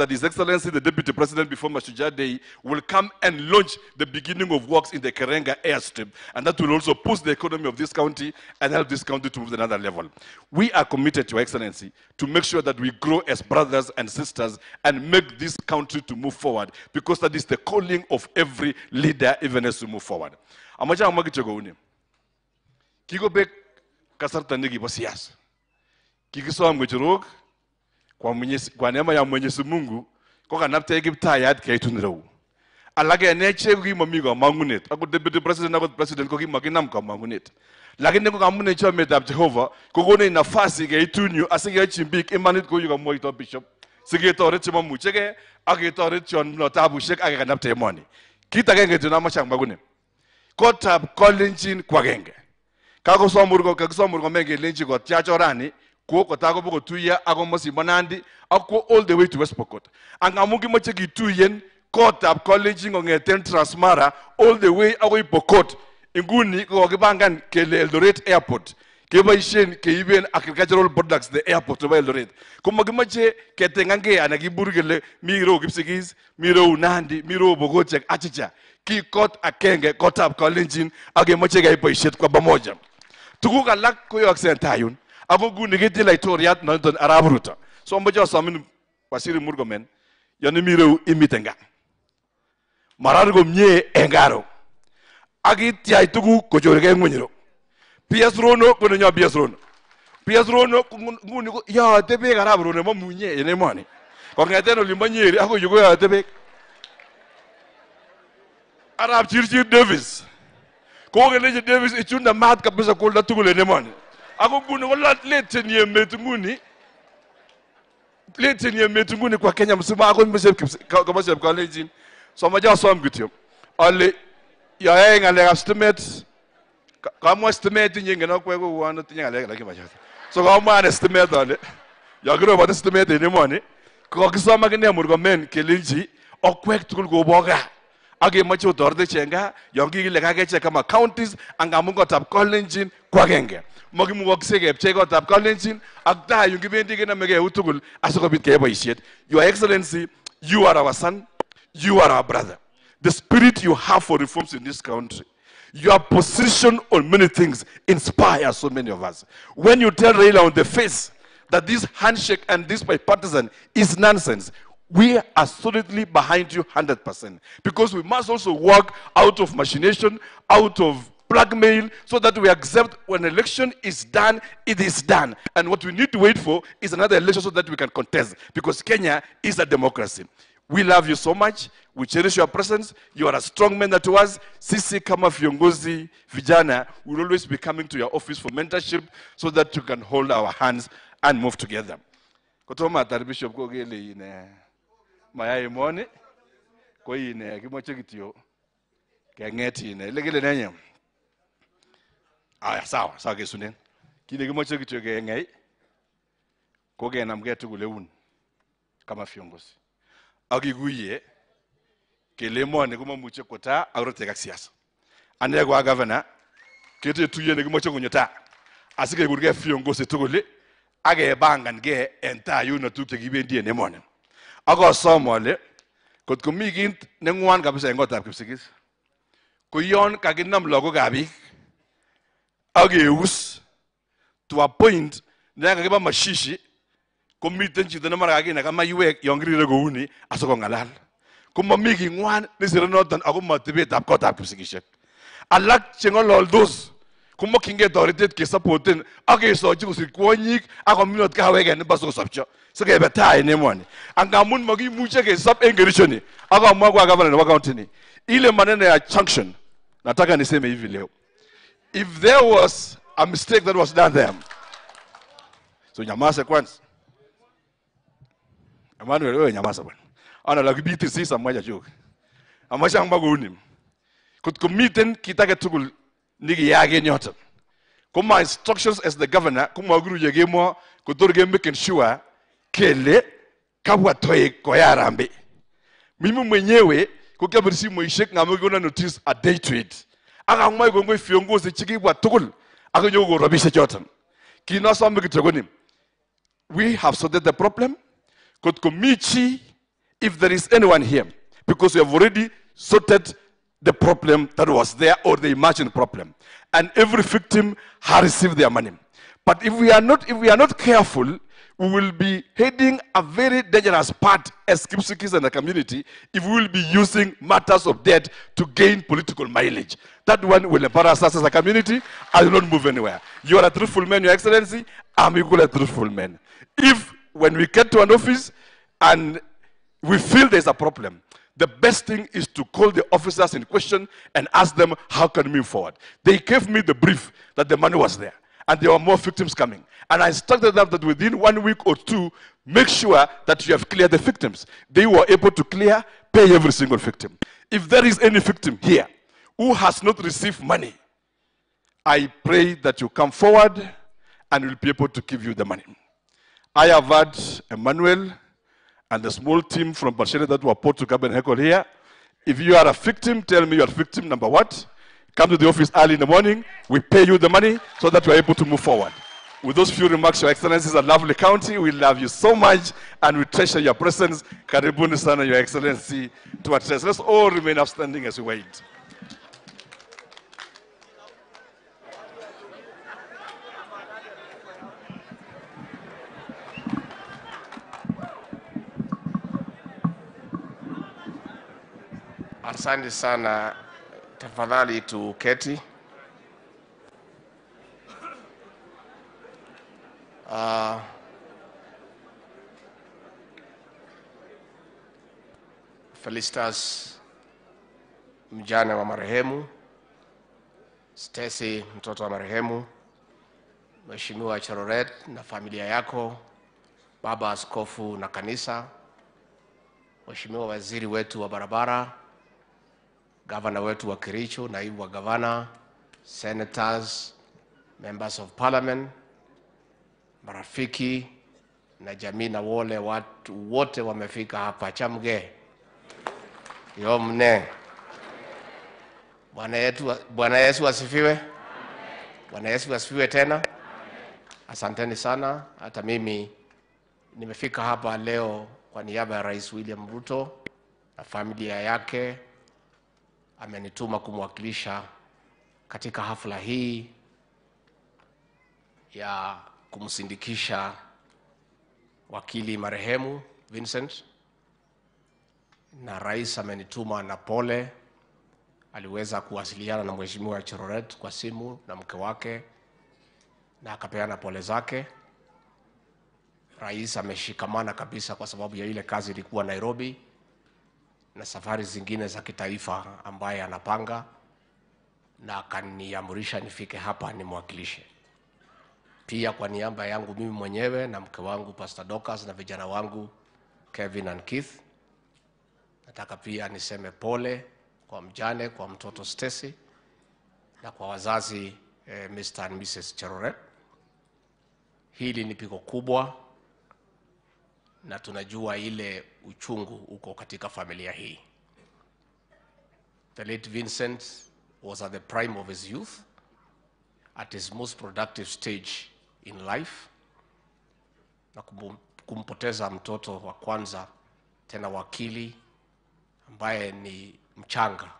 that His Excellency the Deputy President before Mashujaa Day will come and launch the beginning of works in the Kerenga airstrip. And that will also boost the economy of this county and help this county to move to another level. We are committed, Your Excellency, to make sure that we grow as brothers and sisters and make this country to move forward, because that is the calling of every leader, even as we move forward. Amache amwa kityo kouni. Kikobek kasarta nekibo siasa. Kikisom ng'echerok kwa neema ya Mwenyezi Mungu kokanaptei Kiptayat keitun ireu. Alak en echek kokimomi komong'unet. Akot Deputy President akot President kokimakinam komong'unet. Lakini ko amun en chametab Jehova kokonech nafasi keitun yu asikeyochin biik imanit kou yukamwoito Bishop. Siketoret chemomuchegei ak ketoret chon tabusiek ak kekanapta emoni. Kit agenge kityo neamoche amwa koni. Kotab Kalenjin ko agenge. Kakosom Murkomen kelenji kotyach orani kwo kotakobokotuiyo ak komosimbo Nandi ak kwo all the way to West Pokot. Angamun kimoche kituiyen kotab Kalenjin kong'eten Transmara all the way akoi Pokot. Inguni kokokipangan kele Eldoret Airport. Keboisien keiben agricultural products the airport nebo Eldoret. Komokimoche ketengangei anan kibur kele mi ireu Kipsigis, mi ireu Nandi, mi ireu Pokotiek achicha. Ki kot agenge kotab Kalenjin ak kemoche keyai boisiet kwa pamoja. Tuguk alak koyookse en tai yun. Ako nguni ketinye laitoriat noton Arap Ruto. So amoche asomin Waziri Murkomen, yon imi ireu imiten gaa. Marar komie en gaa ireu. Ak ityach tuguk kochorkei ng'weny ireu. PS Rono ko nenyon PS Rono. PS Rono nguni ko yote beek Arap Rono momunye en emoni. Kong'eten olimbo Nyeri akoi yu koyote beek. Arap Chirchir Davis. Kokelenji Davis ichunda maat kabisa kolda tugul en emoni. Ako nguni ko leten emet nguni. Leten emet nguni kwa Kenya mzima akoi komoseb Kalenjin. So amoche asom kityo ale yoyoe ng'alekab stimet, kamwa stimet inye ingen okwek kouon otinye ng'alek alak chemachoto. So kamwa ane stimet ale yon kiroboni stimet en emoni kokakisom akine Murkomen kelenji okwek tugul kobo gaa. Ak kemoche otoretech en gaa yon kikile kakechek kama counties angamun kotab Kalenjin ko agenge. Mokimukokse kepchei kotab Kalenjin ak tai yun kibendi kenomegei eut tugul asikobit keyai boisiet. Your Excellency, you are our son, you are our brother. The spirit you have for reforms in this country, your position on many things inspires so many of us. When you tell Raila on the face that this handshake and this bipartisan is nonsense, we are solidly behind you 100%. Because we must also work out of machination, out of blackmail, so that we accept when election is done, it is done. And what we need to wait for is another election so that we can contest. Because Kenya is a democracy. We love you so much. We cherish your presence. You are a strong mentor to us. Sisi kama viongozi vijana will always be coming to your office for mentorship so that you can hold our hands and move together. Kotomo atar Bishop kokele ine mayai emoni ko ine kimoche kityo keng'et ine ile kile nenye. Aya sawa sawa kesunen. Kit nekimoche kityo keng'ei ko kenamgei tugul eun kama viongozi. Ak kikuye kele emoni komomuche kwo taa ak rotek ak siasa. Ane ko a governor ketinye tuyet nekimoche konyo taa asikekurgei viongozi tugul ak kepangankei en taa yuno tuguk chekibendi en emoni. Ak asom ale kot komi kit neng'wan kabisa en kotab Kipsigis ko yon kakinam lagokab biik ak keus to a point nekakiba mashishi komiten chito nemara kakinaka maiwek yon kirire kouni asikong'alal. Komomi king'wan nesire noton ako motebetab kotab Kipsigisiek. Alak cheng'ololdos komokyingei toretet kesapoten ak kesochi kosir kwonyik ak kominot kawek en imbar sikosopcho sikebe tai en emoni. Angamun mokimuche kesop en Kericho ak amwa kwa governor nebo county ni ile maneno ya junction, nataka niseme hivi leo, if there was a mistake that was done there, so nyamaza kwanza. Emmanuel, wewe nyamaza bwana. Ana la kibiti sisa mmoja chuk. Amache amwa kouni. Kot komiten kit age tugul nekiyaak en yoton. Ko my instructions as the governor komakiruye kemo kotor kemaken sure kele kabwa toek koyai harambee. Mimi mwenyewe kokiabir simoishek ngamun kikonon notice a day to it. Ak amwai kongoi viongozi chekibwa tugul ak nyokokon rabisiek choton. Kit nosome kityo ko ni, we have sorted the problem. Kot komi chi If there is anyone here, because we have already sorted the problem that was there or the imagined problem, and every victim has received their money. But if we are not careful, we will be heading a very dangerous path as Kipsigis and the community if we will be using matters of debt to gain political mileage. That one will embarrass us as a community. I will not move anywhere. You are a truthful man, Your Excellency. I'm equally a truthful man. If when we get to an office and we feel there's a problem, the best thing is to call the officers in question and ask them, how can we move forward? They gave me the brief that the money was there, and there were more victims coming. And I instructed them that within 1 week or two, make sure that you have cleared the victims. They were able to clear, pay every single victim. If there is any victim here who has not received money, I pray that you come forward and we'll be able to give you the money. I have had Emmanuel and the small team from Barcelona that were put to come and heckle here. If you are a victim, tell me you are victim number what. Come to the office early in the morning. We pay you the money so that we are able to move forward. With those few remarks, Your Excellencies, a lovely county. We love you so much and we treasure your presence. Karibuni sana, Your Excellency, to address. Let's all remain upstanding as we wait. Asante sana. Tafadhali tuketi. Felistas, mjane wa marehemu, Stacy, mtoto wa marehemu, Mheshimiwa Cherorot na familia yako, Baba Askofu na kanisa, Mheshimiwa Waziri wetu wa barabara, Governor wetu wa Kericho, naibu wa gavana, senators, members of parliament, marafiki na jamii na wale watu wote wamefika hapa. Chamge yomne. Bwana Yesu asifiwe. Bwana Yesu asifiwe tena. Asanteni sana. Hata mimi nimefika hapa leo kwa niaba ya Rais William Ruto na familia yake. Amenituma kumwakilisha katika hafla hii ya kumsindikisha wakili marehemu Vincent. Na rais amenituma na pole. Aliweza kuwasiliana na Mheshimiwa Cherorot kwa simu na mke wake na akapeana pole zake. Rais ameshikamana kabisa kwa sababu ya ile kazi ilikuwa Nairobi na safari zingine za kitaifa ambaye anapanga, na akaniamrisha nifike hapa nimwakilishe. Pia kwa niaba yangu mimi mwenyewe na mke wangu Pastor Dorcas na vijana wangu Kevin and Keith, nataka pia niseme pole kwa mjane, kwa mtoto Stacy na kwa wazazi Mr. and Mrs. Cherorot. Hili ni pigo kubwa na tunajua ile uchungu uko katika familia hii. The late Vincent was at the prime of his youth, at his most productive stage in life, na kumpoteza mtoto wa kwanza, tena wakili ambaye ni mchanga,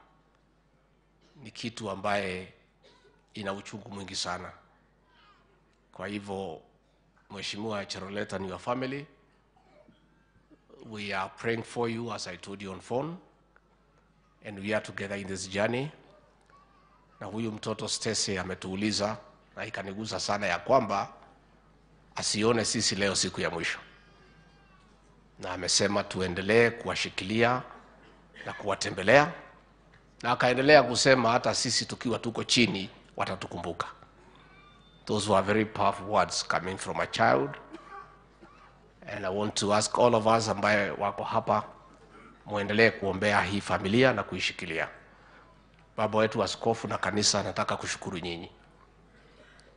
ni kitu ambaye ina uchungu mwingi sana. Kwa hivyo, Mheshimiwa Cherorot and your family, we are praying for you, as I told you on phone, and we are together in this journey. Na huyu mtoto Stacy ametuuliza na ikanigusa sana ya kwamba asione sisi leo siku ya mwisho. Na amesema tuendelee kuwashikilia na kuwatembelea, na akaendelea kusema hata sisi tukiwa tuko chini watatukumbuka. Those were very powerful words coming from a child. And I want to ask all of us ambaye wako hapa muendelee kuombea hii familia na kuishikilia. Baba wetu askofu na kanisa, nataka kushukuru nyinyi.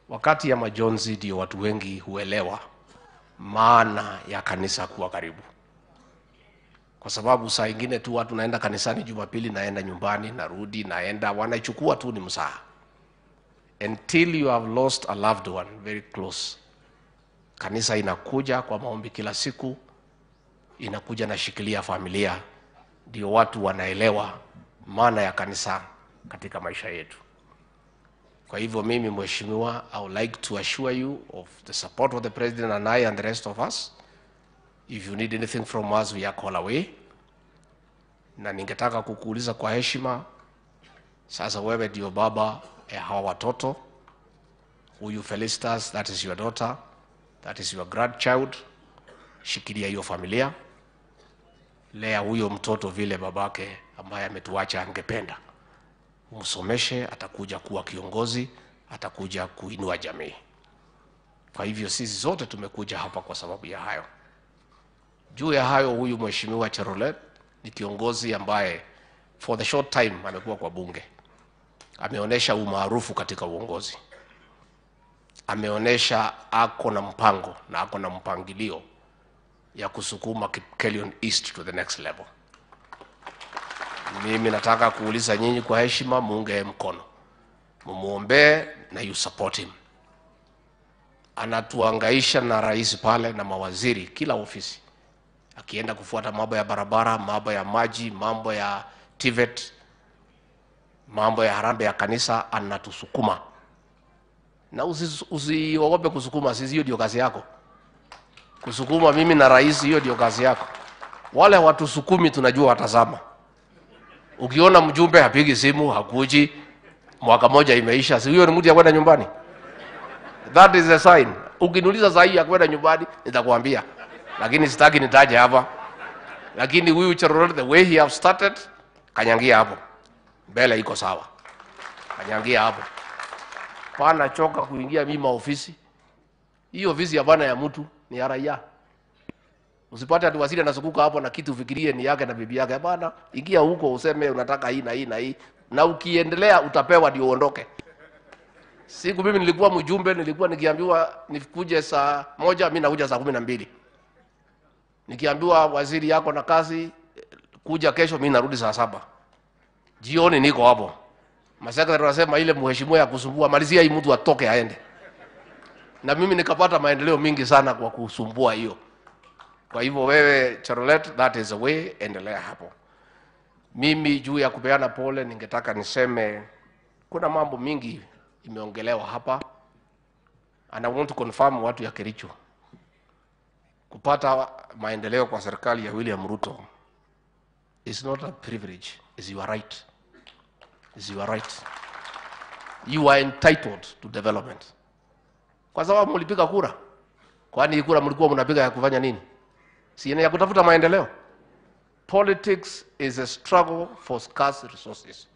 Wakati ya majonzi ndio watu wengi huelewa maana ya kanisa kuwa karibu. Kwa sababu saa ingine tu watu naenda kanisani Jumapili, naenda nyumbani, narudi, naenda, wanaichukua tu ni msaha. Until you have lost a loved one very close. Kanisa inakuja kwa maombi kila siku inakuja na shikilia familia, ndio watu wanaelewa maana ya kanisa katika maisha yetu. Kwa hivyo mimi mheshimiwa, I would like to assure you of the support of the president and I and the rest of us. If you need anything from us, we are call away. Na ningetaka kukuuliza kwa heshima, sasa wewe ndio baba ya hawa watoto. Huyu Felicitas, that is your daughter, that is your grandchild. Shikilia hiyo familia, lea huyo mtoto vile babake ambaye ametuacha angependa. Umsomeshe, atakuja kuwa kiongozi, atakuja kuinua jamii. Kwa hivyo sisi zote tumekuja hapa kwa sababu ya hayo. Juu ya hayo, huyu mheshimiwa Cherolet ni kiongozi ambaye for the short time amekuwa kwa bunge, ameonesha umaarufu katika uongozi, ameonesha ako na mpango na ako na mpangilio ya kusukuma Kipkelion East to the next level. Mimi nataka kuuliza nyinyi kwa heshima, muunge mkono, mumuombee na you support him. Anatuangaisha na rais pale na mawaziri kila ofisi, akienda kufuata mambo ya barabara, mambo ya maji, mambo ya TVET, mambo ya harambee ya kanisa, anatusukuma. Na usiogope kusukuma sisi, hiyo ndio kazi yako. Kusukuma mimi na rais, hiyo ndio kazi yako. Wale watusukumi tunajua watazama. Ukiona mjumbe hapigi simu, hakuji, mwaka moja imeisha, si huyo ni mtu ya kwenda nyumbani? That is a sign. Ukiniuliza sahi ya kwenda nyumbani, nitakwambia. Lakini sitaki nitaje hapa. Lakini huyu Cherolet, the way he have started, kanyangia hapo. Mbele iko sawa. Kanyangia hapo. Pana choka kuingia mimi ofisi. Hii ofisi ya bana ya mtu ni ya raia. Usipate ati waziri anazunguka hapo na kitu ufikirie ni yake na bibi yake. Bana, ingia huko useme unataka hii na hii na hii, na ukiendelea utapewa ndio uondoke. Siku mimi nilikuwa mjumbe, nilikuwa nikiambiwa nikuje saa 1, mimi nakuja saa 12. Nikiambiwa waziri yako na kazi kuja kesho, mimi narudi saa 7. Jioni niko hapo. Masekretari wanasema ile mheshimiwa ya kusumbua, malizia hii mtu atoke aende. Na mimi nikapata maendeleo mingi sana kwa kusumbua hiyo. Kwa hivyo wewe Cherolet, that is the way, endelea hapo. Mimi juu ya kupeana pole ningetaka niseme kuna mambo mingi imeongelewa hapa, and I want to confirm watu ya Kericho, kupata maendeleo kwa serikali ya William Ruto is not a privilege, is your right. Is your right. You are entitled to development. Kwa sababu mlipiga kura. Kwani kura mlikuwa mnapiga ya kufanya nini? Si ya kutafuta maendeleo. Politics is a struggle for scarce resources.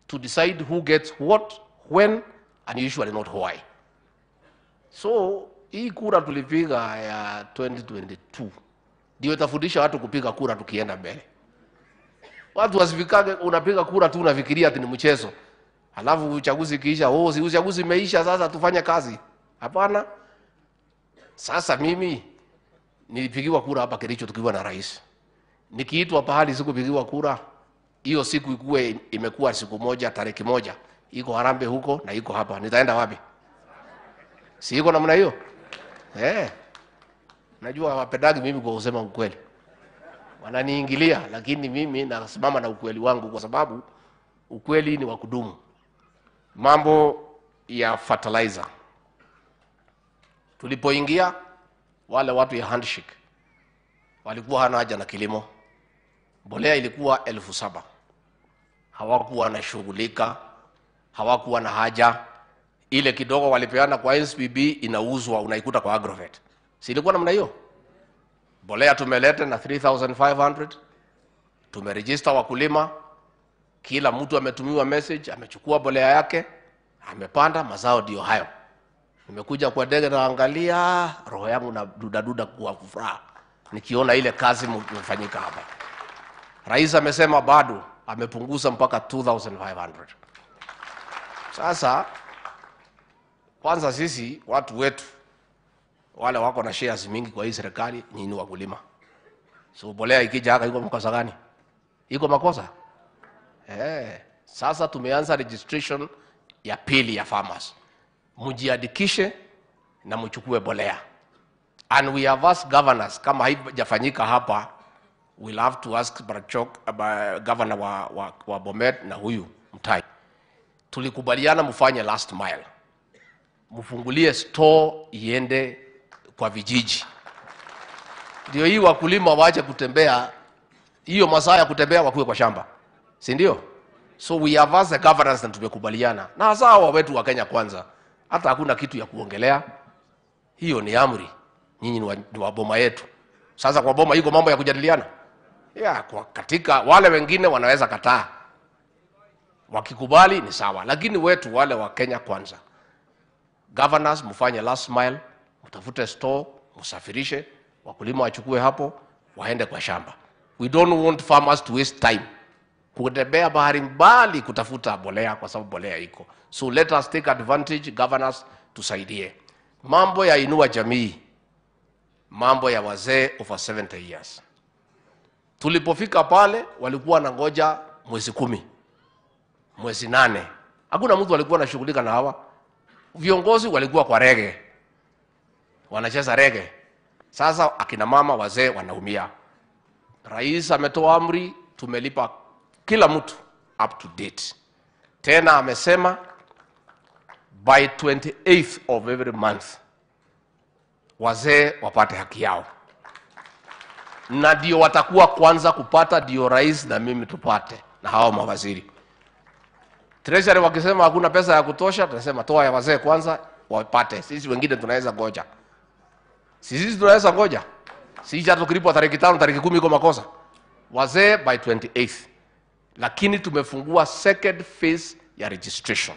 To decide who gets what, when, and usually not why. So, hii kura tulipiga ya 2022 ndio itafundisha watu kupiga kura tukienda mbele. Watu wasifikage unapiga kura tu unafikiria ati ni mchezo. Halafu uchaguzi kiisha, oh, si uchaguzi imeisha sasa tufanye kazi. Hapana. Sasa mimi nilipigiwa kura hapa Kericho tukiwa na rais. Nikiitwa pahali sikupigiwa kura, hiyo siku ikue imekuwa siku moja, tariki moja. Iko Harambee huko na iko hapa. Nitaenda wapi? Si iko namna hiyo? Najua wapendagi mimi kwa kusema ukweli. Wananiingilia, lakini mimi nasimama na ukweli wangu kwa sababu ukweli ni wa kudumu. Mambo ya fertilizer. Tulipoingia wale watu ya handshake walikuwa hana haja na kilimo. Mbolea ilikuwa 7,000. Hawakuwa wanashughulika, hawakuwa na haja. Ile kidogo walipeana kwa NCBB inauzwa, unaikuta kwa Agrovet. Si ilikuwa namna hiyo? Mbolea tumeleta na 3,500. Tumeregister wakulima. Kila mtu ametumiwa message, amechukua mbolea yake, amepanda, mazao ndio hayo. Nimekuja kwa ndege naangalia, roho yangu na duda duda kwa furaha nikiona ile kazi imefanyika hapa. Rais amesema bado amepunguza mpaka 2,500. Sasa kwanza sisi watu wetu wale wako na shares mingi kwa hii serikali ni wakulima. So mbolea ikija hapa iko makosa gani? Iko makosa? Sasa tumeanza registration ya pili ya farmers. Mjiandikishe na mchukue mbolea. And we have asked governors, kama haijafanyika hapa, we'll have to ask Barchok, governor wa Bomet na huyu Mtai. Tulikubaliana mfanye last mile. Mfungulie store iende kwa vijiji. Ndio hii wakulima waache kutembea, hiyo masaa ya kutembea wakuwe kwa shamba. Si ndio? So we have asked the governors na tumekubaliana. Na hasa hawa wetu wa Kenya Kwanza. Hata hakuna kitu ya kuongelea. Hiyo ni amri. Nyinyi ni wa boma yetu. Sasa kwa boma iko mambo ya kujadiliana. Ya, kwa katika wale wengine wanaweza kataa. Wakikubali ni sawa, lakini wetu wale wa Kenya Kwanza. Governors mfanye last mile, mtafute store, msafirishe, wakulima wachukue hapo, waende kwa shamba. We don't want farmers to waste time kutembea bahari mbali kutafuta bolea, kwa sababu bolea iko. So let us take advantage, governors, tusaidie. Mambo ya Inua Jamii, mambo ya wazee over 70 years. Tulipofika pale walikuwa wanangoja mwezi 10, mwezi 8. Hakuna mtu alikuwa anashughulika na hawa. Viongozi walikuwa kwa rege, wanacheza rege. Sasa akina mama wazee wanaumia. Rais ametoa amri, tumelipa kila mtu up to date. Tena amesema by 28th of every month wazee wapate haki yao. Na ndio watakuwa kwanza kupata, ndio rais na mimi tupate na hao mawaziri. Treasury wakisema hakuna pesa ya kutosha, tunasema toa ya wazee kwanza wapate. Sisi wengine tunaweza ngoja. Sisi tunaweza ngoja. Sisi hata tukilipwa tarehe 5, tarehe 10 iko makosa. Wazee by 28th. Lakini tumefungua second phase ya registration.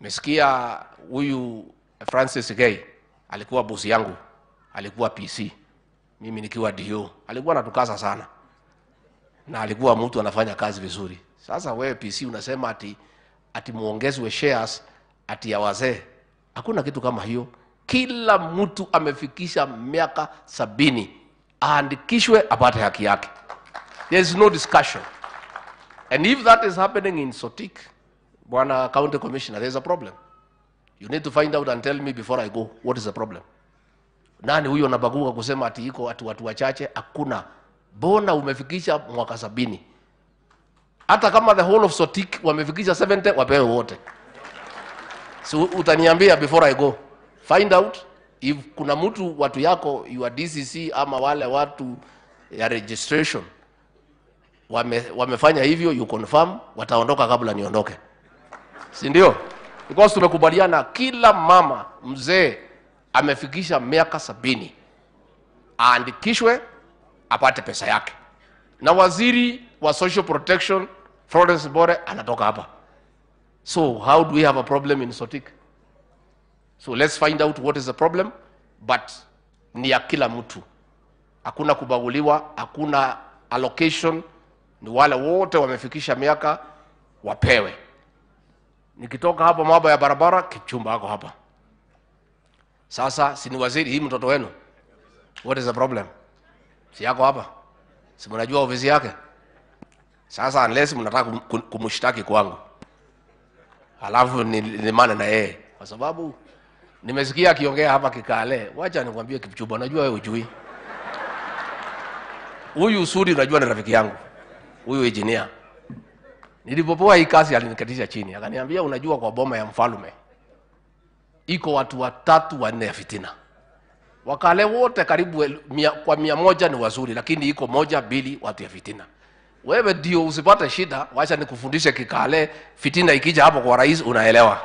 Mesikia huyu Francis Gay alikuwa bosi yangu, alikuwa PC, mimi nikiwa DO. Alikuwa anatukasa sana. Na alikuwa mtu anafanya kazi vizuri. Sasa wewe PC unasema ati muongezwe shares ati ya wazee. Hakuna kitu kama hiyo. Kila mtu amefikisha miaka 70 aandikishwe apate haki yake. There is no discussion. And if that is happening in Sotik, Bwana County Commissioner, there is a problem. You need to find out and tell me before I go what is the problem. Nani huyo anabagua kusema ati iko ati watu wachache? Hakuna. Bona umefikisha mwaka 70. Hata kama the whole of Sotik wamefikisha 70, wapewe wote. So utaniambia before I go. Find out if kuna mtu watu yako your DCC ama wale watu ya registration wamefanya hivyo, you confirm, wataondoka kabla niondoke. Si ndio? Because tumekubaliana kila mama mzee amefikisha miaka 70 aandikishwe apate pesa yake. Na waziri wa social protection Florence Bore anatoka hapa. So how do we have a problem in Sotik? So let's find out what is the problem, but ni ya kila mtu. Hakuna kubaguliwa, hakuna allocation, ni wale wote wamefikisha miaka wapewe. Nikitoka hapo mambo ya barabara, Kipchumba hako hapa. Sasa si ni waziri hii mtoto wenu. What is the problem? Si yako hapa. Si mnajua ofisi yake. Sasa unless mnataka kumshtaki kwangu. Alafu ni maana na yeye. Kwa sababu nimesikia akiongea hapa Kikale. Wacha nikwambie Kipchumba, unajua wewe hujui. Huyu Sudi unajua ni rafiki yangu. Huyu engineer. Nilipopoa hii kazi alinikatisha chini. Akaniambia unajua kwa boma ya mfalme iko watu 3 4 ya fitina. Wakale wote karibu kwa 100 ni wazuri, lakini iko 1 2 watu ya fitina. Wewe ndio usipate shida, wacha nikufundishe Kikale, fitina ikija hapo kwa rais unaelewa.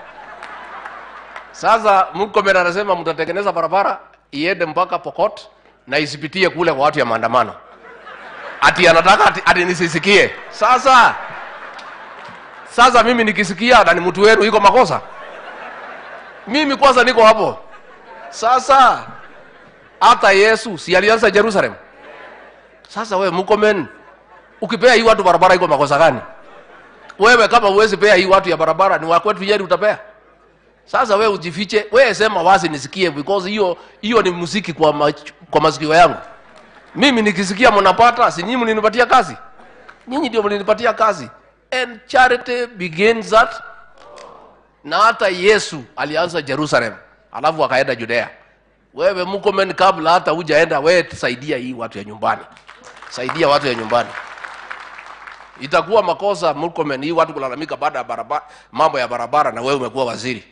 Sasa Murkomen anasema mtatengeneza barabara iende mpaka Pokot na isipitie kule kwa watu ya maandamano. Ati anataka ati nisisikie. Sasa mimi nikisikia na ni mtu wenu iko makosa. Mimi kwanza niko hapo. Sasa hata Yesu si alianza Jerusalem. Sasa wewe Murkomen ukipea hii watu barabara iko makosa gani? Wewe kama huwezi pea hii watu ya barabara ni wa kwetu yeri utapea. Sasa wewe ujifiche, wewe sema wazi nisikie, because hiyo ni muziki kwa masikio yangu. Mimi nikisikia mnapata, si nyinyi mlinipatia kazi? Nyinyi ndio mlinipatia kazi. And charity begins at, na hata Yesu alianza Jerusalem, alafu akaenda Judea. Wewe Murkomen, kabla hata hujaenda, wewe saidia hii watu ya nyumbani. Saidia watu ya nyumbani. Itakuwa makosa Murkomen hii watu kulalamika baada ya barabara, mambo ya barabara, na wewe umekuwa waziri.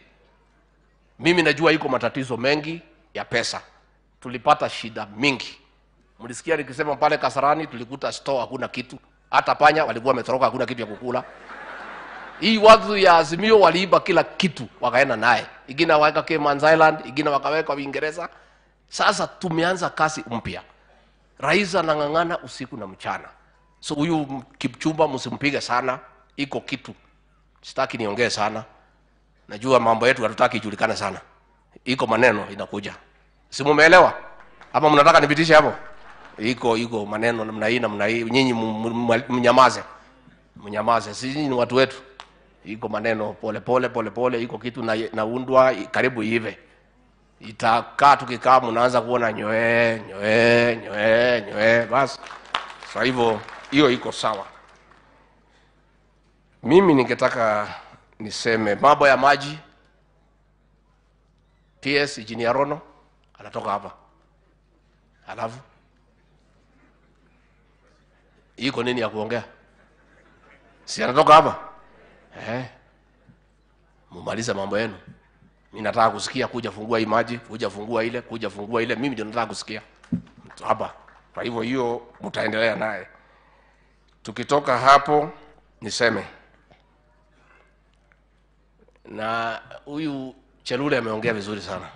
Mimi najua iko matatizo mengi ya pesa. Tulipata shida mingi. Mlisikia nikisema pale Kasarani tulikuta store hakuna kitu. Hata panya walikuwa wametoroka, hakuna kitu ya kukula. Hii watu ya Azimio waliiba kila kitu wakaenda naye. Ingine wakaweka Cayman Island, ingine wakaweka Uingereza. Sasa tumeanza kazi mpya. Rais anang'ang'ana usiku na mchana. So huyu Kipchumba msimpige sana, iko kitu. Sitaki niongee sana. Najua mambo yetu hatutaki ijulikane sana. Iko maneno inakuja. Si mumeelewa? Ama mnataka nipitishe hapo? Iko maneno namna hii namna hii. Nyinyi mnyamaze. Mnyamaze. Sisi ni watu wetu. Iko maneno pole pole pole pole, iko kitu naundwa karibu ive. Itakaa tukikaa mnaanza kuona nyoe nyoe nyoe nyoe basi. Kwa hivyo hiyo iko sawa. Mimi ningetaka niseme mambo ya maji. PS Engineer Rono anatoka hapa. Alafu iko nini ya kuongea? Si anatoka hapa? Mumaliza mambo yenu. Mimi nataka kusikia kuja fungua hii maji, kuja fungua ile, kuja fungua ile. Mimi ndio nataka kusikia hapa. Kwa hivyo hiyo mtaendelea naye. Tukitoka hapo niseme, na huyu Chelule ameongea vizuri sana.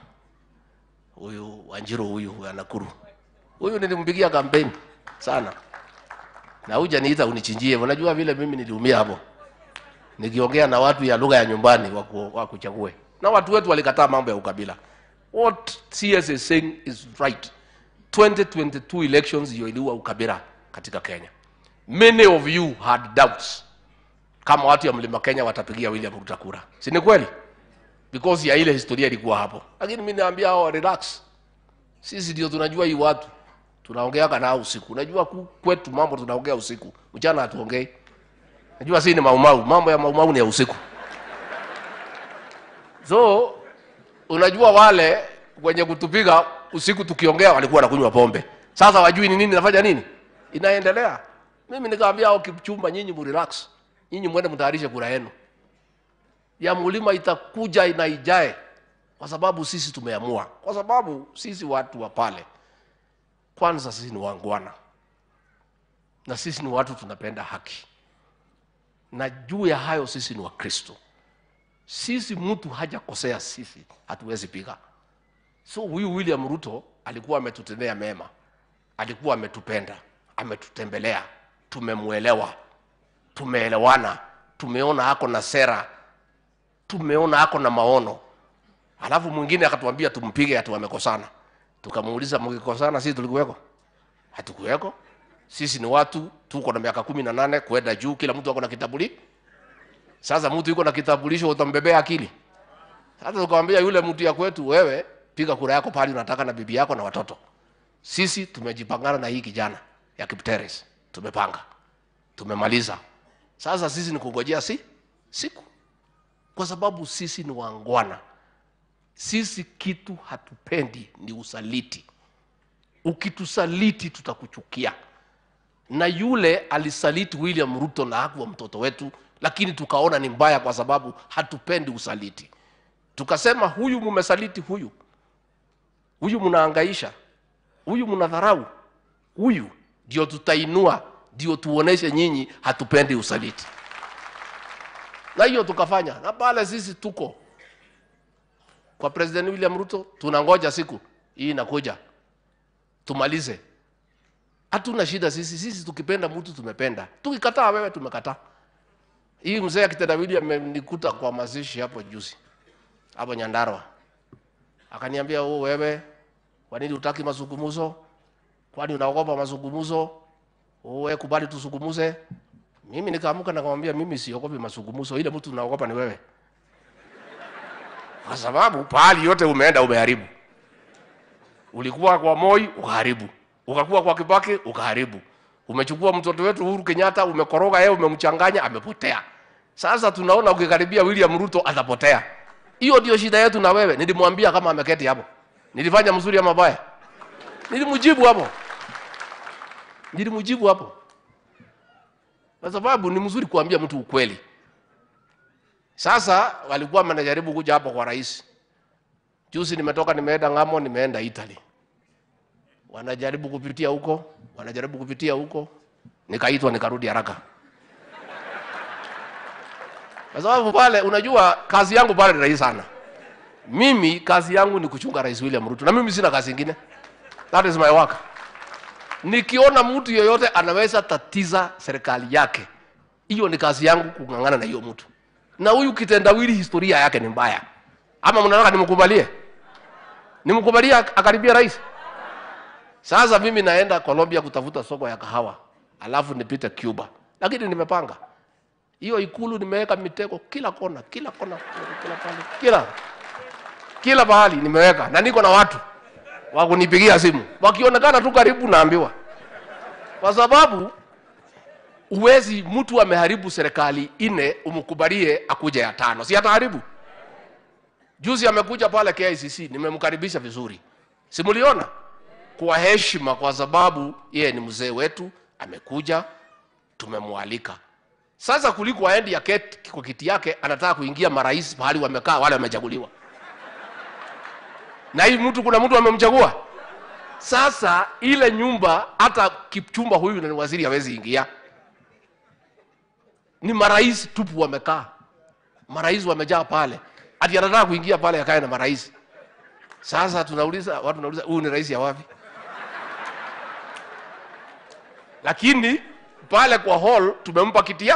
Huyu Wanjiru huyu wa Nakuru. Huyu nilimpigia kampeni sana. Na huja niita unichinjie. Unajua vile mimi niliumia hapo. Nikiongea na watu ya lugha ya nyumbani wakuchague. Na watu wetu walikataa mambo ya ukabila. What CS is saying is right. 2022 elections hiyo iliua ukabila katika Kenya. Many of you had doubts kama watu ya Mlima Kenya watapigia William Ruto kura. Si ni kweli? Because ya ile historia ilikuwa hapo. Lakini mimi naambia hao relax. Sisi ndio tunajua hii watu. Tunaongea kana usiku. Unajua kwetu mambo tunaongea usiku. Mchana hatuongei. Najua sisi ni maumau. Mambo ya maumau ni ya usiku. So unajua wale wenye kutupiga usiku tukiongea walikuwa wanakunywa pombe. Sasa wajui ni nini nafanya nini? Inaendelea. Mimi nikaambia hao Kipchumba, nyinyi mu relax. Nyinyi mwende mtayarishe kura yenu. Ya mlima itakuja na ijae. Kwa sababu sisi tumeamua. Kwa sababu sisi watu wa pale, kwanza sisi ni wangwana. Na sisi ni watu tunapenda haki. Na juu ya hayo sisi ni Wakristo. Sisi mtu hajakosea sisi, hatuwezi piga. So huyu William Ruto alikuwa ametutendea mema. Alikuwa ametupenda, ametutembelea, tumemuelewa, tumeelewana, tumeona hako na sera, tumeona hako na maono. Alafu mwingine akatuambia tumpige ati wamekosana. Tukamuuliza mkikosana sisi tulikuweko? Hatukuweko. Sisi ni watu tuko na miaka 18 kwenda juu, kila mtu ako na kitambulisho. Sasa mtu yuko na kitambulisho utambebea akili? Sasa tukamwambia yule mtu ya kwetu, wewe piga kura yako pale unataka na bibi yako na watoto. Sisi tumejipangana na hii kijana ya Kipteres. Tumepanga. Tumemaliza. Sasa sisi ni kungojea siku. Kwa sababu sisi ni wangwana. Sisi kitu hatupendi ni usaliti. Ukitusaliti tutakuchukia. Na yule alisaliti William Ruto na hakuwa mtoto wetu, lakini tukaona ni mbaya kwa sababu hatupendi usaliti. Tukasema huyu mumesaliti huyu. Huyu mnahangaisha. Huyu mnadharau. Huyu ndio tutainua, ndio tuoneshe nyinyi hatupendi usaliti. Na hiyo tukafanya. Na pale sisi tuko kwa President William Ruto, tunangoja siku hii inakuja tumalize. Hatuna shida sisi. Sisi tukipenda mtu tumependa. Tukikataa wewe tumekataa. Hii mzee akitendawili amenikuta kwa mazishi hapo juzi, hapo Nyandarua. Akaniambia, "Oh wewe, kwa nini hutaki mazungumzo? Kwani unaogopa mazungumzo? Wewe kubali tuzungumze." Mimi nikaamka na kumwambia, mimi siogopi mazungumzo, ile mtu unaogopa ni wewe. Kwa sababu pahali yote umeenda umeharibu. Ulikuwa kwa Moi ukaharibu. Ukakuwa kwa Kibaki ukaharibu. Umechukua mtoto wetu Uhuru Kenyatta umekoroga yeye, umemchanganya, amepotea. Sasa tunaona ukikaribia William Ruto atapotea. Hiyo ndio shida yetu na wewe. Nilimwambia kama ameketi hapo. Nilifanya mzuri ama mabaya? Nilimjibu hapo. Nilimjibu hapo. Kwa sababu ni mzuri kuambia mtu ukweli. Sasa walikuwa wanajaribu kuja hapo kwa rais. Juzi nimetoka nimeenda ngamo, nimeenda Italy. Wanajaribu kupitia huko, wanajaribu kupitia huko. Nikaitwa nikarudi haraka. Kwa sababu pale unajua kazi yangu pale ni rahisi sana. Mimi kazi yangu ni kuchunga Rais William Ruto na mimi sina kazi nyingine. That is my work. Nikiona mtu yoyote anaweza tatiza serikali yake, hiyo ni kazi yangu kung'ang'ana na hiyo mtu. Na huyu kitendawili historia yake ni mbaya. Ama mnataka nimkubalie? Nimkubalie akaribia rais? Sasa mimi naenda Colombia kutafuta soko ya kahawa, alafu nipite Cuba. Lakini nimepanga. Hiyo ikulu nimeweka mitego kila kona, kila kona, kila pale, kila pahali nimeweka. Na niko na watu wa kunipigia simu. Wakionekana tu karibu naambiwa. Kwa sababu uwezi mtu ameharibu serikali 4 umkubalie akuje ya 5. Si ataharibu. Juzi amekuja pale KICC, nimemkaribisha vizuri. Simuliona? Kwa heshima, kwa sababu yeye ni mzee wetu, amekuja, tumemwalika. Sasa kuliko aende aketi kwa kiti yake, anataka kuingia marais pahali wamekaa wale wamechaguliwa. Na hii mtu kuna mtu amemchagua. Sasa ile nyumba hata Kipchumba huyu na waziri hawezi ingia. Ni marais tupu wamekaa. Marais wamejaa pale. Ati anataka kuingia pale akae na marais. Sasa tunauliza, watu tunauliza huyu ni rais ya wapi? Lakini pale kwa hall tumempa kiti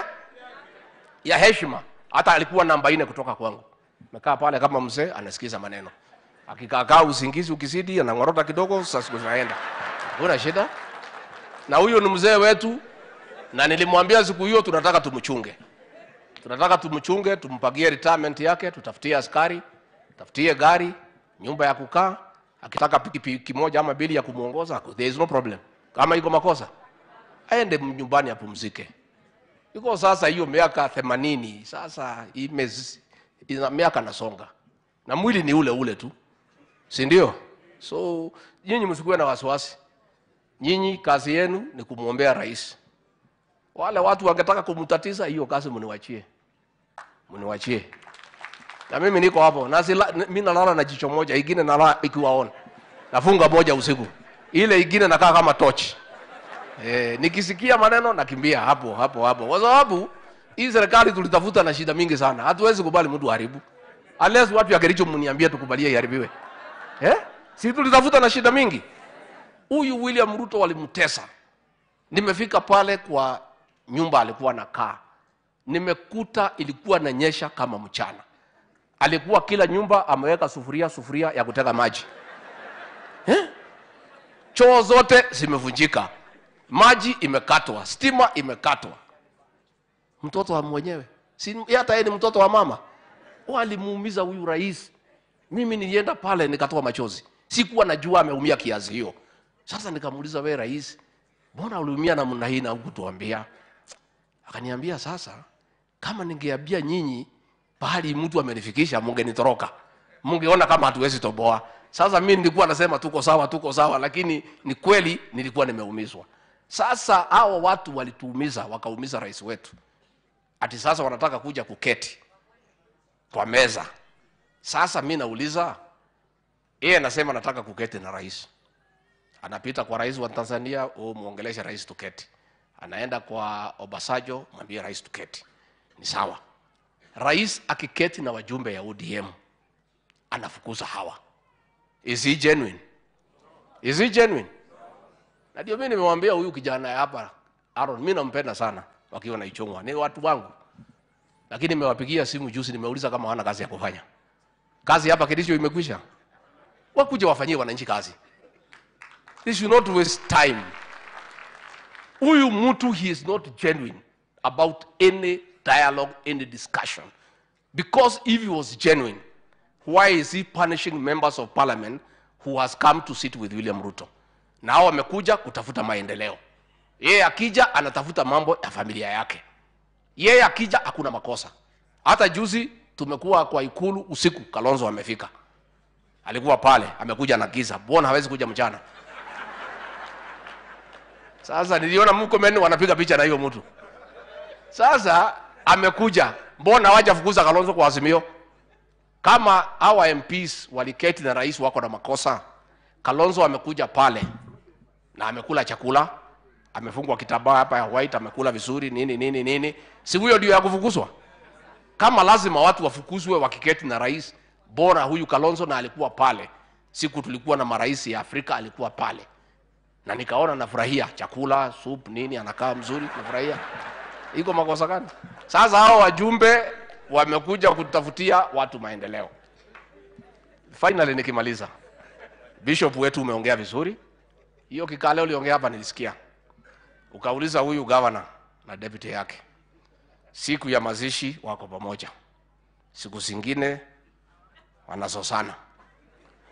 ya heshima. Hata alikuwa namba 4 kutoka kwangu. Amekaa pale kama mzee anasikiza maneno. Akikaa usingizi ukizidi anangorota kidogo, sasa siku zinaenda. Hakuna shida. Na huyo ni mzee wetu, na nilimwambia siku hiyo tunataka tumchunge. Tunataka tumchunge, tumpagie retirement yake, tutafutie askari, tutafutie gari, nyumba ya kukaa, akitaka pikipiki moja ama bili ya kumuongoza, there is no problem. Kama iko makosa, aende nyumbani apumzike. Iko sasa hiyo miaka 80, sasa ina miaka nasonga. Na mwili ni ule ule tu. Si ndio? So nyinyi msikuwe na wasiwasi. Nyinyi kazi yenu ni kumuombea rais. Wale watu wangetaka kumtatiza, hiyo kazi mniwachie. Mniwachie. Na mimi niko hapo. Na mimi nalala na jicho moja, ingine nalala ikiwaona. Nafunga moja usiku. Ile ingine nakaa kama torch. Nikisikia maneno nakimbia hapo hapo hapo. Kwa sababu hii serikali tulitafuta na shida mingi sana. Hatuwezi kubali mtu haribu. Unless watu ya Kericho mniambie tukubalie iharibiwe. Si tulitafuta na shida mingi. Huyu William Ruto walimtesa. Nimefika pale kwa nyumba alikuwa anakaa. Nimekuta ilikuwa inanyesha kama mchana. Alikuwa kila nyumba ameweka sufuria ya kuteka maji. Choo zote zimevunjika. Maji imekatwa, stima imekatwa. Mtoto wa mwenyewe. Si hata yeye ni mtoto wa mama. Walimuumiza huyu rais. Mimi nilienda pale nikatoa machozi. Sikuwa najua ameumia kiasi hiyo. Sasa nikamuuliza, wewe rais, mbona uliumia namna hii na hukutuambia? Akaniambia, sasa kama ningeambia nyinyi pahali mtu amenifikisha mungenitoroka. Mungeona kama hatuwezi toboa. Sasa mimi nilikuwa nasema tuko sawa, lakini ni kweli nilikuwa nimeumizwa. Sasa hao watu walituumiza, wakaumiza rais wetu. Ati sasa wanataka kuja kuketi kwa meza. Sasa mimi nauliza, yeye anasema nataka kuketi na rais. Anapita kwa rais wa Tanzania, muongeleshe rais tuketi. Anaenda kwa Obasanjo, mwambie rais tuketi. Ni sawa. Rais akiketi na wajumbe ya ODM, anafukuza hawa. Is he genuine? Is he genuine? Na ndio mimi nimemwambia huyu kijana hapa, Aaron, mimi nampenda sana wakiwa na Ichung'wa. Ni watu wangu. Lakini nimewapigia simu juzi, nimeuliza kama hawana kazi ya kufanya. Kazi hapa Kericho imekwisha. Wakuje wafanyie wananchi kazi. This should not waste time. Huyu mtu, he is not genuine about any dialogue, any discussion. Because if he was genuine, why is he punishing members of parliament who has come to sit with William Ruto? Na hao wamekuja kutafuta maendeleo. Yeye akija anatafuta mambo ya familia yake. Yeye akija hakuna makosa. Hata juzi tumekuwa kwa ikulu usiku, Kalonzo amefika. Alikuwa pale, amekuja na giza. Mbona hawezi kuja mchana? Sasa niliona Murkomen wanapiga picha na hiyo mtu. Sasa amekuja, mbona hawajafukuza Kalonzo kwa Azimio? Kama hawa MPs waliketi na rais wako na makosa, Kalonzo amekuja pale na amekula chakula, amefungwa kitambaa hapa ya white, amekula vizuri nini nini nini. Si huyo ndio ya kufukuzwa? Kama lazima watu wafukuzwe wakiketi na rais, bora huyu Kalonzo, na alikuwa pale. Siku tulikuwa na marais ya Afrika alikuwa pale. Na nikaona nafurahia chakula, soup nini, anakaa mzuri, nafurahia. Iko makosa gani? Sasa hao wajumbe wamekuja kutafutia watu maendeleo. Finally nikimaliza, Bishop wetu umeongea vizuri. Hiyo kikale uliongea hapa nilisikia. Ukauliza huyu governor na deputy yake. Siku ya mazishi wako pamoja. Siku zingine wanazozana.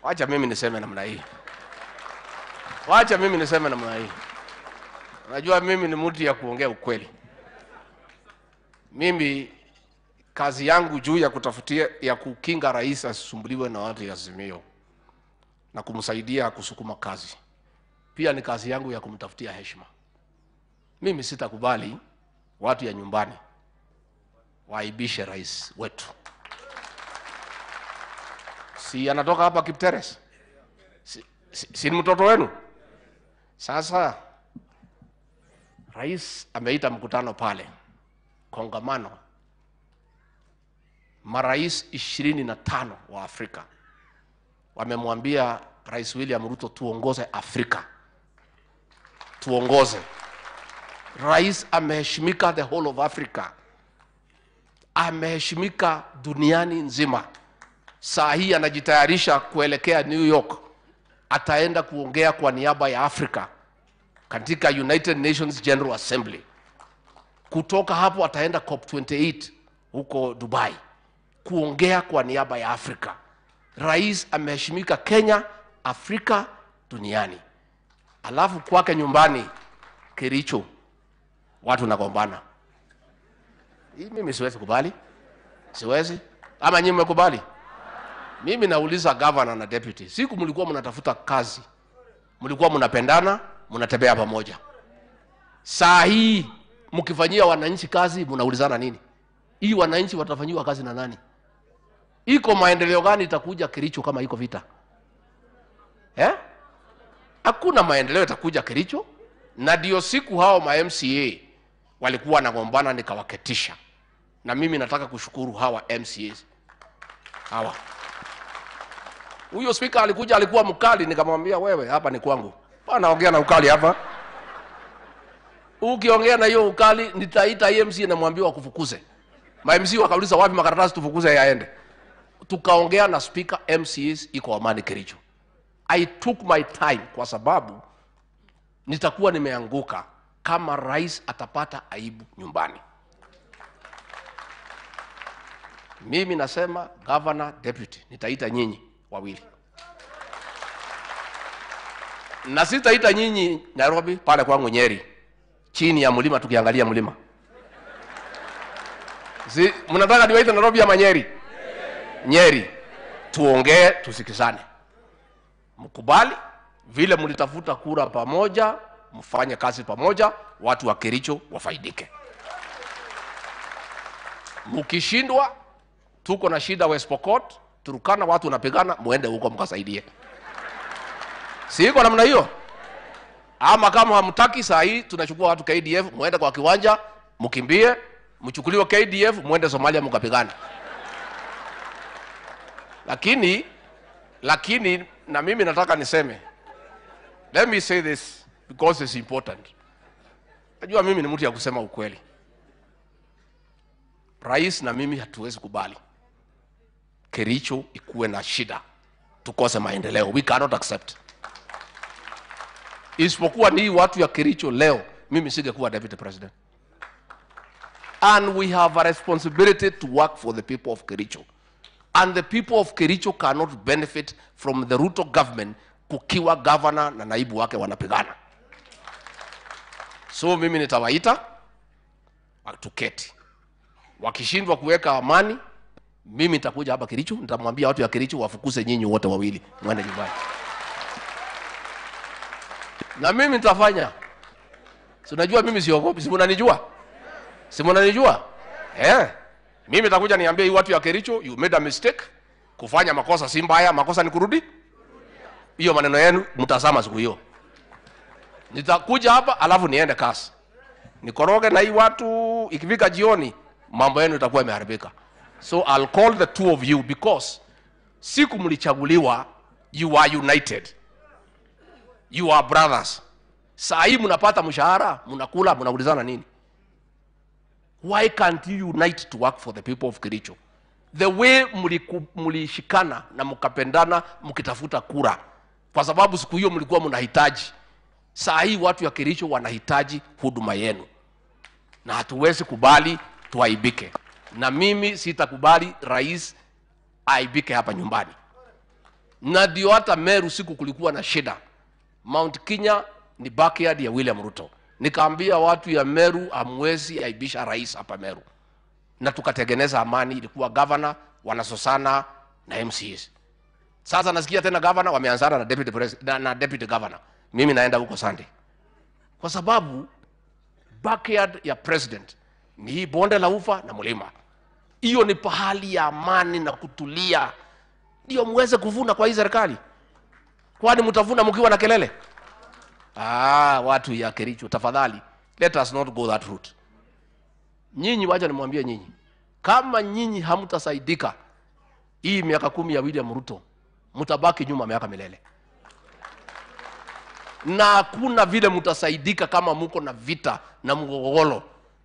Wacha mimi niseme namna hii. Wacha mimi niseme namna hii. Unajua mimi ni mtu ya kuongea ukweli. Mimi kazi yangu juu ya kutafutia, ya kukinga rais asisumbuliwe na watu ya Azimio na kumsaidia kusukuma kazi. Pia ni kazi yangu ya kumtafutia heshima. Mimi sitakubali watu ya nyumbani waibishe rais wetu. Si anatoka hapa Kipteres? Si ni mtoto wenu? Sasa rais ameita mkutano pale, kongamano, marais 25 wa Afrika wamemwambia Rais William Ruto tuongoze Afrika. Tuongoze. Rais ameheshimika the whole of Africa. Ameheshimika duniani nzima. Saa hii anajitayarisha kuelekea New York. Ataenda kuongea kwa niaba ya Afrika katika United Nations General Assembly. Kutoka hapo ataenda COP28 huko Dubai kuongea kwa niaba ya Afrika. Rais ameheshimika Kenya, Afrika, duniani. Alafu kwake nyumbani Kericho watu nagombana. Hii mimi siwezi kubali. Siwezi. Ama nyinyi mmekubali? Mimi nauliza governor na deputy. Siku mlikuwa mnatafuta kazi, mlikuwa mnapendana, mnatembea pamoja. Saa hii mkifanyia wananchi kazi mnaulizana nini? Hii wananchi watafanyiwa kazi na nani? Iko maendeleo gani itakuja Kericho kama iko vita? Hakuna maendeleo itakuja Kericho. Na ndio siku hao ma MCA walikuwa wanagombana nikawaketisha. Na mimi nataka kushukuru hawa MCAs. Hawa. Huyo speaker alikuja, alikuwa mkali, nikamwambia wewe hapa ni kwangu. Bana ongea na ukali hapa. Ukiongea na hiyo ukali nitaita MC na mwambie wakufukuze. Ma MC wakauliza wapi makaratasi tufukuze yaende. Tukaongea na speaker, MCAs iko amani Kericho. I took my time kwa sababu nitakuwa nimeanguka kama rais atapata aibu nyumbani. Mimi nasema governor, deputy, nitaita nyinyi wawili. Na sitaita nyinyi Nairobi, pale kwangu Nyeri, chini ya mlima tukiangalia mlima. Si mnataka niwaite Nairobi ama Nyeri? Nyeri. Tuongee, tusikizane. Mkubali vile mlitafuta kura pamoja, mfanye kazi pamoja, watu wa Kericho wafaidike. Mkishindwa, tuko na shida West Pokot, Turkana watu wanapigana, muende huko mkasaidie. Si iko namna hiyo? Ama kama hamtaki saa hii tunachukua watu KDF, muende kwa kiwanja, mkimbie, mchukuliwe KDF, muende Somalia mkapigana. Lakini na mimi nataka niseme. Let me say this because it's important. Najua mimi ni mtu ya kusema ukweli. Rais na mimi hatuwezi kubali Kericho ikuwe na shida, tukose maendeleo. We cannot accept. Isipokuwa ni watu ya Kericho leo, mimi singekuwa deputy president. And we have a responsibility to work for the people of Kericho. And the people of Kericho cannot benefit from the Ruto government kukiwa governor na naibu wake wanapigana. So mimi nitawaita tuketi. Wakishindwa kuweka amani, Mimi nitakuja hapa Kericho, nitamwambia watu ya Kericho wafukuze nyinyi wote wawili mwende nyumbani. Na mimi nitafanya. Si unajua mimi siogopi, si mnanijua? Si mnanijua? Eh. Mimi nitakuja niambie watu ya Kericho, you made a mistake. Kufanya makosa si mbaya, makosa ni kurudi. Hiyo maneno yenu mtazama siku hiyo. Nitakuja hapa alafu niende kasi. Nikoroge na hii watu, ikifika jioni mambo yenu itakuwa imeharibika. So I'll call the two of you because siku mlichaguliwa, you are united. You are brothers. Saa hii mnapata mshahara, mnakula, mnaulizana nini? Why can't you unite to work for the people of Kericho? The way mlishikana na mkapendana mkitafuta kura, kwa sababu siku hiyo mlikuwa mnahitaji. Saa hii watu ya Kericho wanahitaji huduma yenu, na hatuwezi kubali tuaibike. Na mimi sitakubali rais aibike hapa nyumbani. Na ndio hata Meru siku kulikuwa na shida, Mount Kenya ni backyard ya William Ruto. Nikaambia watu ya Meru hamwezi aibisha rais hapa Meru. Na tukatengeneza amani. Ilikuwa governor wanasosana na MCAs. Sasa nasikia tena governor wameanzana na deputy president, na deputy governor. Mimi naenda huko Sunday. Kwa sababu backyard ya president ni hii bonde la ufa na mlima. Hiyo ni pahali ya amani na kutulia. Ndio muweze kuvuna kwa hii serikali. Kwani mtavuna mkiwa na kelele? Ah, watu ya Kericho tafadhali, let us not go that route. Nyinyi wacha nimwambie nyinyi, kama nyinyi hamtasaidika hii miaka 10 ya William Ruto, mtabaki nyuma miaka milele. Na hakuna vile mtasaidika kama mko na vita na mgogoro.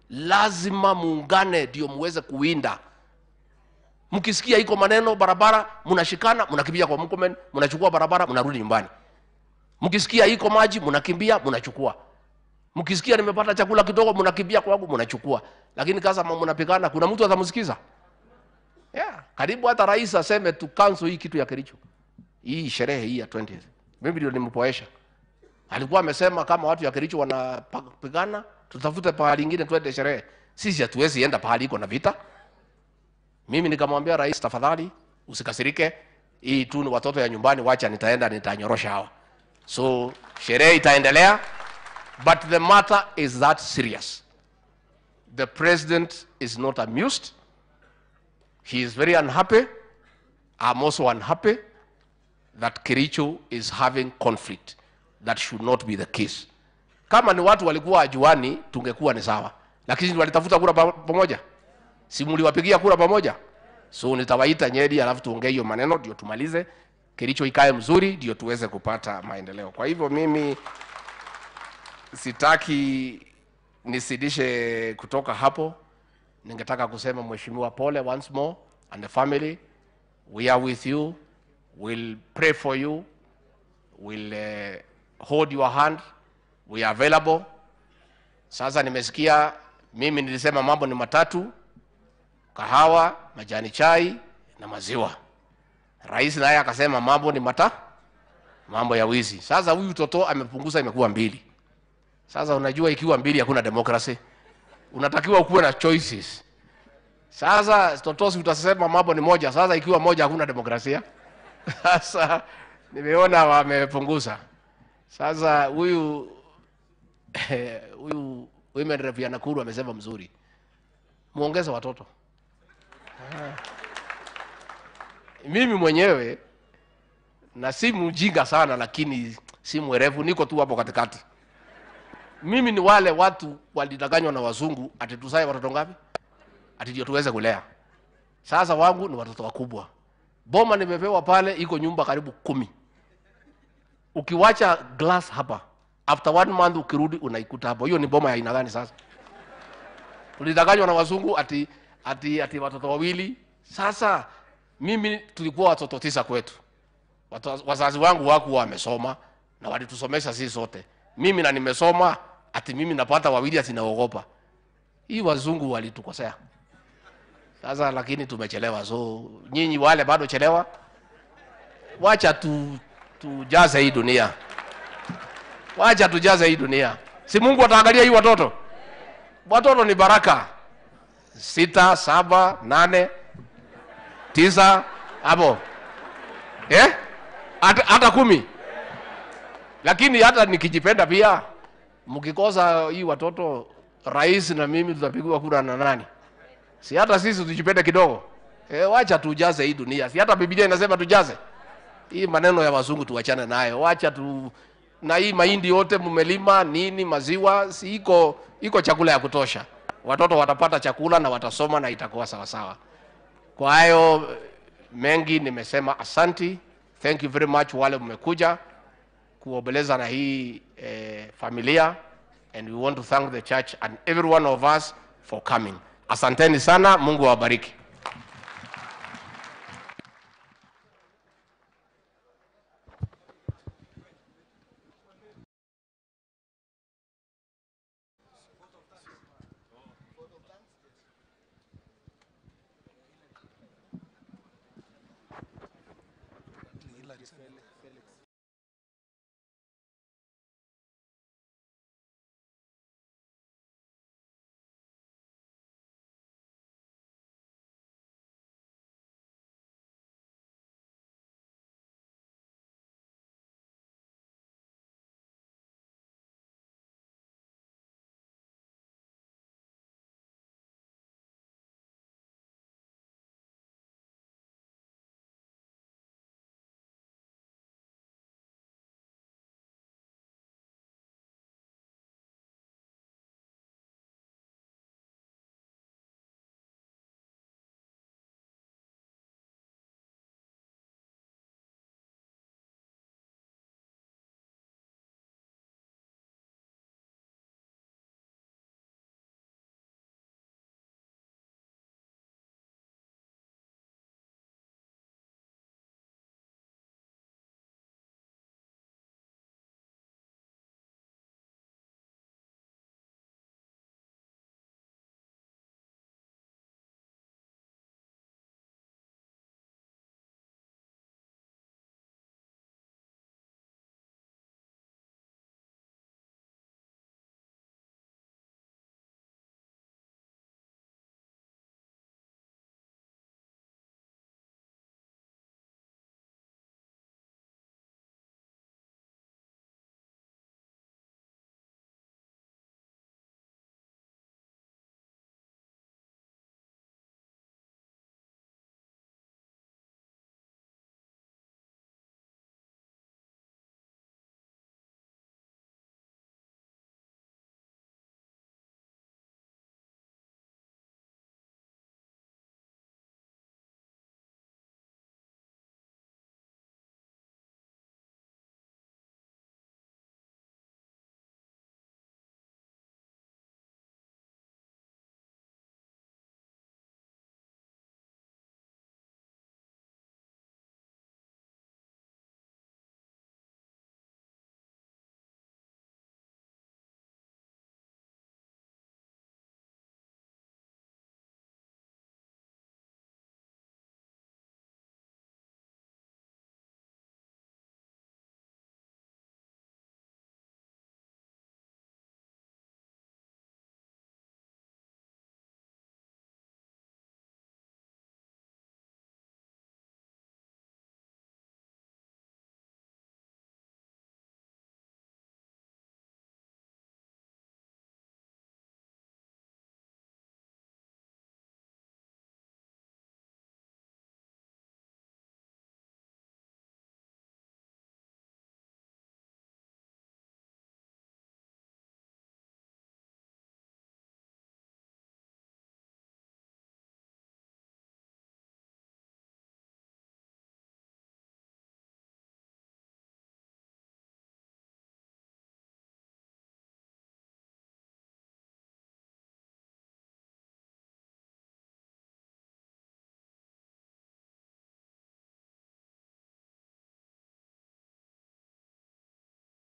Lazima muungane ndio muweze kuwinda. Mkisikia iko maneno barabara, mnashikana, mnakimbia kwa Murkomen, mnachukua barabara, mnarudi nyumbani. Mkisikia iko maji, mnakimbia, mnachukua. Mkisikia nimepata chakula kidogo, mnakimbia kwangu, mnachukua. Lakini kasa mnapigana, kuna mtu atamsikiza? Yeah, karibu hata rais aseme tu cancel hii kitu ya Kericho. Hii sherehe hii ya 20th. Mimi ndio nimpoesha. Alikuwa amesema kama watu ya Kericho wanapigana, tutafute pahali nyingine twende sherehe. Sisi hatuwezi enda pahali iko na vita. Mimi nikamwambia rais, tafadhali usikasirike, hii tu ni watoto ya nyumbani, wacha nitaenda nitanyorosha hawa. So sherehe itaendelea, but the matter is that serious. The president is not amused. He is very unhappy. I'm also unhappy that Kericho is having conflict. That should not be the case. Kama ni watu walikuwa ajuani, tungekuwa ni sawa. Lakini walitafuta kura pamoja. Si mliwapigia kura pamoja? So nitawaita Nyeri alafu tuongee hiyo maneno ndio tumalize. Kericho ikae mzuri ndio tuweze kupata maendeleo. Kwa hivyo mimi sitaki nisidishe kutoka hapo. Ningetaka kusema Mheshimiwa pole once more and the family. We are with you. We'll pray for you. We'll hold your hand. We are available. Sasa nimesikia mimi nilisema mambo ni matatu: kahawa, majani chai na maziwa. Rais naye akasema mambo ni mambo ya wizi. Sasa huyu toto amepunguza, imekuwa 2. Sasa unajua ikiwa 2 hakuna democracy. Unatakiwa kuwe na choices. Sasa toto si utasema mambo ni moja. Sasa ikiwa moja hakuna demokrasia. Sasa nimeona wamepunguza. Sasa huyu women rep ya Nakuru amesema mzuri. Muongeze watoto. Mimi mwenyewe na si mjinga sana lakini si mwerevu, niko tu hapo katikati. Mimi ni wale watu walidanganywa na wazungu ati tuzae watoto ngapi? Ati ndio tuweze kulea. Sasa wangu ni watoto wakubwa. Boma nimepewa pale iko nyumba karibu 10. Ukiwacha glass hapa, after 1 month ukirudi unaikuta hapo. Hiyo ni boma ya aina gani sasa? Tulidanganywa na wazungu ati watoto wawili. Sasa mimi tulikuwa watoto 9 kwetu. Wazazi wangu hawakuwa wamesoma na walitusomesha sisi sote. Mimi na nimesoma, ati mimi napata wawili ati naogopa. Hii wazungu walitukosea. Sasa lakini tumechelewa. So nyinyi wale bado chelewa. Wacha tujaze hii dunia. Wacha tujaze hii dunia. Si Mungu ataangalia hii watoto. Watoto ni baraka. 6, 7, 8. 9 hapo. Eh? Hata 10. Lakini hata nikijipenda pia, mkikosa hii watoto, rais na mimi tutapigwa kura na nani? Si hata sisi tujipende kidogo. Wacha tujaze hii dunia. Si hata Biblia inasema tujaze. Hii maneno ya wazungu tuachane nayo. Wacha tu, na hii mahindi yote mmelima nini, maziwa, si iko chakula ya kutosha. Watoto watapata chakula na watasoma na itakuwa sawa sawa. Kwa hayo mengi nimesema asanti. Thank you very much wale mmekuja kuomboleza na hii familia, and we want to thank the church and every one of us for coming. Asanteni sana, Mungu awabariki.